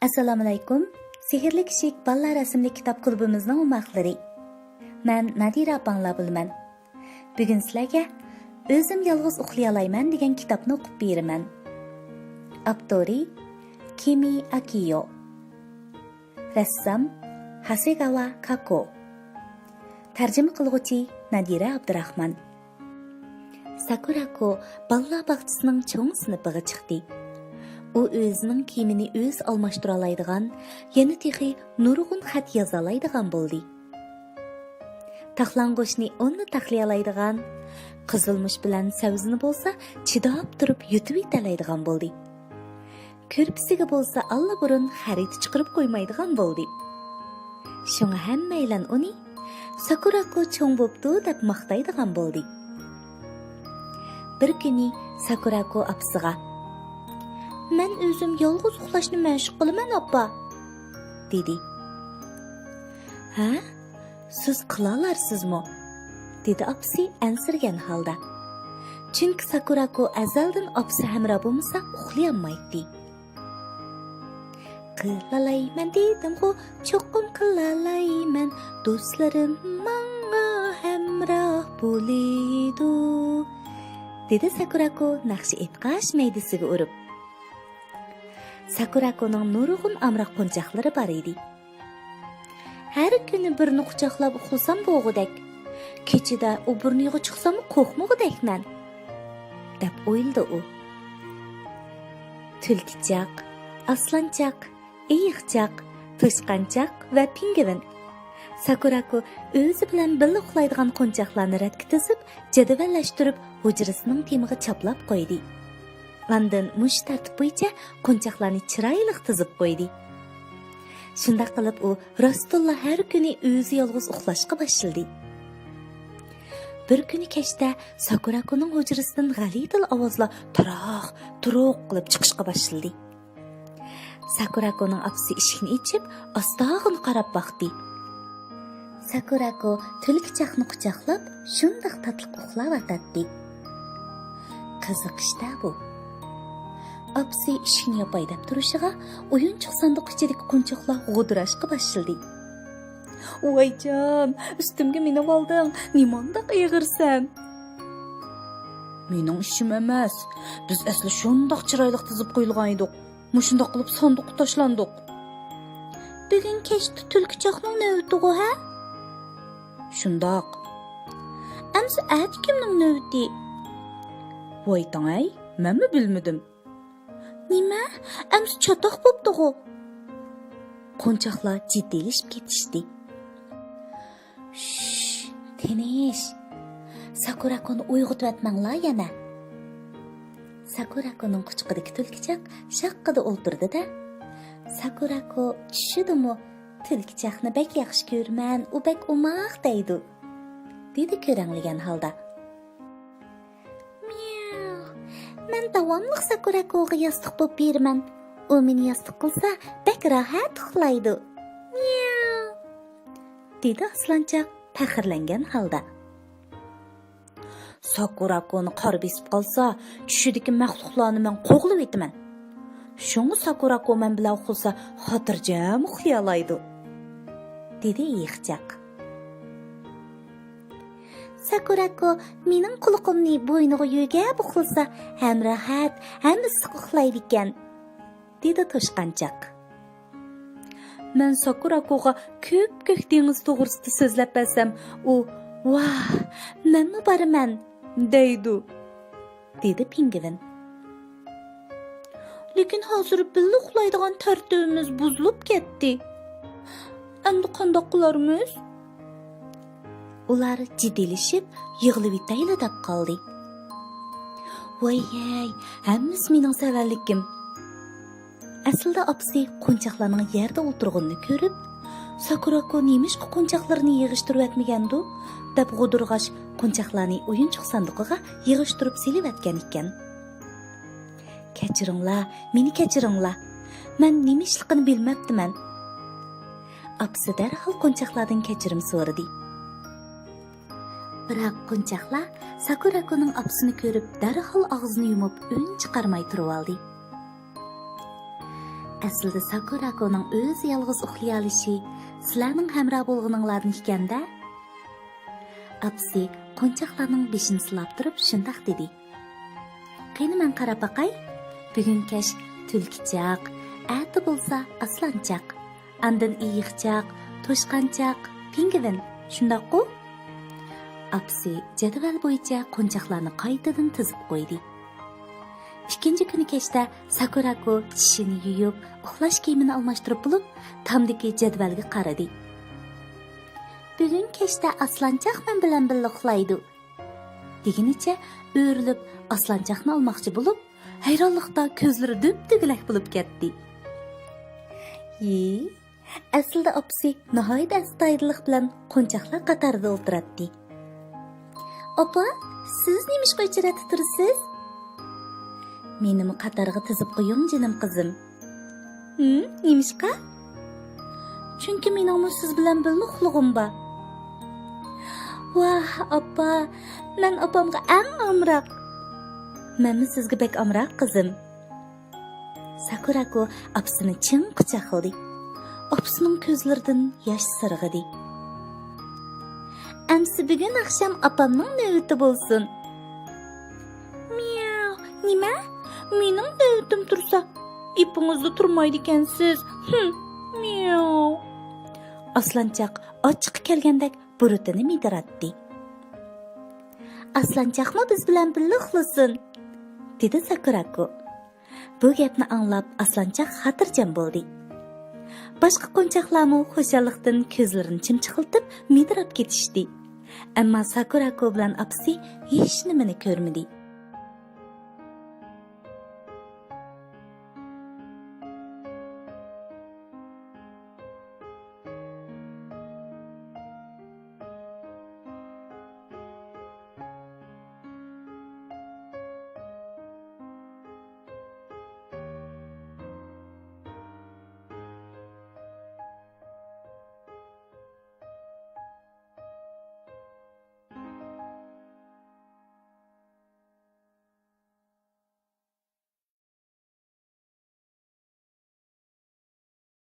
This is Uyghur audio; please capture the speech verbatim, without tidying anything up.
ئەسسالامۇئەلەيكۇم. سېھىرلىك ئىشىك بالىلار رەسىملىك كىتاب كۇلۇبىمىزنىڭ ئوماقلىرى. مەن نادىرە ئاپاڭلار بولىمەن. بۈگۈن سىلەرگە ئۆزۈم يالغۇز ئۇخلىيالايمەن دېگەن كىتابنى ئوقۇپ بېرىمەن. ئاپتورى كىمى ئاكىيو. رەسسام ھاسېگاۋا كاكو. تەرجىمە قىلغۇچى نادىرە ئابدۇراخمان. ساكۇراكو بالىلار باغچىسىنىڭ چوڭ سىنىپىغا چىقتى. ئۇ ئۆزىنىڭ كىيىمىنى ئۆزى ئالماشتۇرالايدىغان، يەنە تېخى نۇرغۇن خەت يازالايدىغان بولدى. تاقلانغۇچنى ئوندا تاقلىيالايدىغان، قىزىلمۇچ بىلەن سەۋزىنى بولسا چىداپ تۇرۇپ يۇتۇۋېتەلەيدىغان بولدى. كۆرپىسىگە بولسا ئاللىبۇرۇن خەرىتە چىقىرىپ قويمايدىغان بولدى. شۇڭا ھەممەيلەن ئۇنى ساكۇراكو چوڭ بوپتۇ دەپ ماختايدىغان بولدى. بىر كۈنى ساكۇراكو ئاپىسىغا، «مەن ئۆزۈم يالغۇز ئۇخلاشنى مەشىق قىلىمەن، ئاپا» دېدى. «ھە؟ سىز قىلالارسىزمۇ؟» دېدى ئاپىسى ئەنسىرىگەن ھالدا. چۈنكى ساكۇراكو ئەزەلدىن ئاپىسى ھەمراھ بولمىسا ئۇخلىيالمايتتى. «قىلالايمەن دېدىمغۇ، چوقۇم قىلالايمەن، دوستلىرىم ماڭا ھەمراھ بولىدۇ» دېدى ساكۇراكو ناخشا ئېيتقاچ مەيدىسىگە ئۇرۇپ. ساكۇراكونىڭ نۇرغۇن ئامراق قونچاقلىرى بار ئىدى. «ھەر كۈنى بىرنى قۇچاقلاپ ئۇخلىسام بولغۇدەك، كېچىدە ئوبۇرنىغا چىقساممۇ قورقمىغۇدەكمەن» دەپ ئويلىدى ئۇ. تۈلكىچاق، ئاسلانچاق، ئېيىقچاق، توشقانچاق ۋە پىڭگۋىن. ساكۇراكو ئۆزى بىلەن بىللە ئۇخلايدىغان قونچاقلارنى رەتكە تىزىپ، جەدۋەللەشتۈرۈپ، ھۇجرىسىنىڭ تېمىغا چاپلاپ قويدى. ئاندىن مۇشۇ تەرتىپ بويىچە قونچاقلارنى چىرايلىق تىزىپ قويدى. شۇنداق قىلىپ ئۇ راستتىنلا ھەر كۈنى ئۆزى يالغۇز ئۇخلاشقا باشلىدى. بىر كۈنى كەچتە ساكۇراكونىڭ ھۇجرىسىدىن غەلىتىلا ئاۋازلار تاراق، تۇرۇق قىلىپ چىقىشقا باشلىدى. ساكۇراكونىڭ ئاپىسى ئىشىكنى ئېچىپ، ئاستاغىنا قاراپ باقتى. ساكۇراكو تۈلكىچاقنى قۇچاقلاپ، شۇنداق تاتلىق ئۇخلاۋاتاتتى. قىزىق ئىش-دە بۇ. ئاپىسى ئىشىكنى ياپاي دەپ تۇرۇشىغا، ئويۇنچۇق ساندۇق ئىچىدىكى قونچاقلار غودۇراشقا باشلىدى. «ۋايجان، ئۈستۈمگە مىنىۋالدىڭ، نېمانداق ئېغىرسەن!» «مېنىڭ ئىشىم ئەمەس. بىز ئەسلى شۇنداق چىرايلىق تىزىپ قويۇلغان ئىدۇق. مۇشۇنداق قىلىپ ساندۇققا تاشلاندۇق.» «بۈگۈن كەچتە تۈلكىچاقنىڭ نۆۋىتىغۇ، ھە؟» «شۇنداق.» «ئەمسە ئەتە كىمنىڭ نۆۋىتى؟» «ۋايتاڭ-ئەي، مەنمۇ بىلمىدىم.» «نېمە؟ ئەمسە چاتاق بوپتىغۇ.» قونچاقلار جىددىيلىشىپ كېتىشتى. «شش، تىنىش. ساكۇراكونى ئويغىتىۋەتمەڭلار يەنە.» ساكۇراكونىڭ قۇچىقىدىكى تۈلكىچاق شاققىدە ئولتۇردى-دە، «ساكۇراكو چۈشىدىمۇ تۈلكىچاقنى بەك ياخشى كۆرىمەن، ئۇ بەك ئوماق» دەيدۇ، دېدى كۆرەڭلىگەن ھالدا. «مياۋ، مەن داۋاملىق ساكۇراكوغا ياستۇق بولۇپ بېرىمەن. ئۇ مېنى ياستۇق قىلسا، بەك راھەت ئۇخلايدۇ. مياۋ.» دېدى ئاسلانچاق پەخىرلەنگەن ھالدا. «ساكۇراكونى قار بېسىپ قالسا، چۈشىدىكى مەخلۇقلارنى مەن قوغلىۋېتىمەن. شۇڭا ساكۇراكو مەن بىلەن ئۇخلىسا، خاتىرجەم ئۇخلىيالايدۇ.» دېدى ئېيىقچاق. «ساكۇراكو مېنىڭ قۇلىقىمنى بوينىغا يۆگەپ ئۇخلىسا، ھەم راھەت، ھەم ئىسسىق ئۇخلايدىكەن.» دېدى توشقانچاق. «مەن ساكۇراكوغا كۆپكۆك دېڭىز توغرىسىدا سۆزلەپ بەرسەم، ئۇ، ۋاھ، مەنمۇ بارىمەن دەيدۇ.» دېدى پىڭگۋىن. «لېكىن ھازىر بىللە ئۇخلايدىغان تەرتىپىمىز بۇزۇلۇپ كەتتى. ئەمدى قانداق قىلارمىز؟» ئۇلار جىددىيلىشىپ، يىغلىۋېتەيلا دەپ قالدى. ۋاي-ھەي، ھەممىسى مېنىڭ سەۋەنلىكىم. ئەسلىدە ئاپىسى قونچاقلارنىڭ يەردە ئولتۇرغىنىنى كۆرۈپ، «ساكۇراكو نېمىشقا قونچاقلىرىنى يىغىشتۇرۇۋەتمىگەندۇ؟» دەپ غودۇرغاچ، قونچاقلارنى ئويۇنچۇق ساندۇقىغا يىغىشتۇرۇپ سېلىۋەتكەن ئىكەن. «كەچۈرۈڭلار، مېنى كەچۈرۈڭلار. مەن نېمە ئىشلىقىنى بىلمەپتىمەن.» ئاپىسى دەرھال قونچاقلاردىن كەچۈرۈم سورىدى. بىراق قونچاقلار ساكۇراكونىڭ ئاپىسىنى كۆرۈپ، دەرھال ئاغزىنى يۇمۇپ، ئۈن چىقارماي تۇرۇۋالدى. ئەسلىدە ساكۇراكونىڭ ئۆزى يالغۇز ئۇخلىيالىشى سىلەرنىڭ ھەمراھ بولغىنىڭلاردىن ئىكەن-دە. ئاپىسى قونچاقلارنىڭ بېشىنى سىلاپ تۇرۇپ شۇنداق دېدى. قېنى، مەن قاراپ باقاي. بۈگۈن كەچ تۈلكىچاق، ئەتە بولسا ئاسلانچاق، ئاندىن ئېيىقچاق، توشقانچاق، پىڭگۋىن، شۇنداققۇ؟ ئاپىسى جەدۋەل بويىچە قونچاقلارنى قايتىدىن تىزىپ قويدى. ئىككىنچى كۈنى كەچتە ساكۇراكو چىشىنى يۇيۇپ، ئۇخلاش كىيىمىنى ئالماشتۇرۇپ بولۇپ، تامدىكى جەدۋەلگە قارىدى. بۈگۈن كەچتە ئاسلانچاق مەن بىلەن بىللە ئۇخلايدۇ، دېگىنىچە ئۆرۈلۈپ ئاسلانچاقنى ئالماقچى بولۇپ، ھەيرانلىقتا كۆزلىرى دۈبدۈگىلەك بولۇپ كەتتى. يى، ئەسلىدە ئاپىسى ناھايىتى ئەستايىدىللىق بىلەن قونچاقلار قاتارىدا ئولتۇراتتى. ئاپا، سىز نېمىشقا ئۆچرەتتە تۇرىسىز؟ مېنىمۇ قاتارغا تىزىپ قويۇڭ، جېنىم قىزىم. ھىم، نېمىشقا؟ چۈنكى مېنىڭمۇ سىز بىلەن بىللە ئۇخلىغۇم بار. ۋاھ، ئاپا، مەن ئاپامغا ئەڭ ئامراق. مەنمۇ سىزگە بەك ئامراق، قىزىم. ساكۇراكو ئاپىسىنى چىڭ قۇچاقلىدى. ئاپىسىنىڭ كۆزلىرىدىن ياش سىرغىدى. ئەمسە بۈگۈن ئاخشام ئاپامنىڭ نۆۋىتى بولسۇن. مياۋ، نېمە؟ مېنىڭ نۆۋىتىم تۇرسا، ئېپىڭىزلا تۇرمايدىكەنسىز. ھىم، مياۋ. ئاسلانچاق ئاچچىقى كەلگەندەك بۇرۇتىنى مىدىراتتى. ئاسلانچاقمۇ بىز بىلەن بىللە ئۇخلىسۇن، دېدى ساكۇراكو. بۇ گەپنى ئاڭلاپ، ئاسلانچاق خاتىرجەم بولدى. باشقا قونچاقلارمۇ خۇشاللىقتىن كۆزلىرىنى چىمچىقلىتىپ مىدىراپ كېتىشتى. ئەمما ساكۇراكو بىلەن ئاپىسى ھېچنېمىنى كۆرمىدى.